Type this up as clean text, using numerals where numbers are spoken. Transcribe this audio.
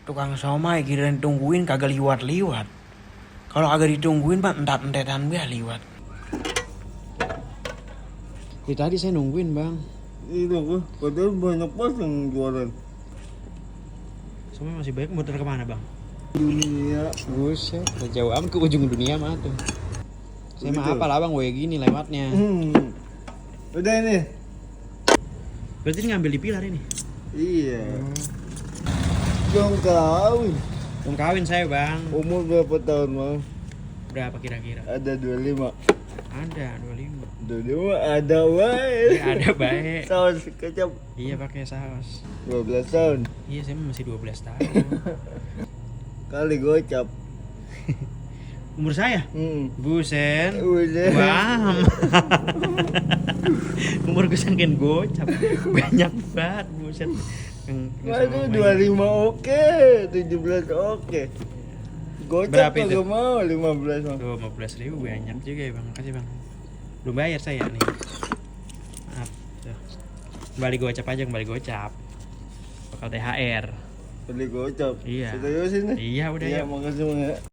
Tukang somai kirain tungguin kagak liwat-liwat. Kalau agak ditungguin pak entat-entetan biar liwat. Ya, tadi saya nungguin bang. Itu kok, padahal banyak banget yang jualan. Semua masih banyak, muter kemana bang? Dunia. Buset, jauh amat ke ujung dunia mah tuh. Saya mah Begitu. apa lah bang, gue gini lewatnya. Udah ini. Berarti ini ngambil di pilar ini? Iya. Belum kawin. Belum kawin saya bang. Umur berapa tahun bang? Berapa kira-kira? Ada 25. Ada 25. 25 ada wae. Ya, ada baik. Saus kecap. Iya pakai saus. 12 tahun. Iya saya masih 12 tahun. Kali gocap. Umur saya? Busen. Udah. Wah. Umur gue sangkin gocap. Banyak banget buset. Waduh 25 oke, 17 oke. Gocap Berapa itu? kagak mau 15 bang. Tuh 15.000 banyak juga ya bang. Makasih bang. Belum bayar saya nih. Maaf. Tuh. Kembali gocap aja, kembali gocap. Bakal THR. Beli gocap. Iya. Serius ini? Iya udah Iya ya. makasih bang ya.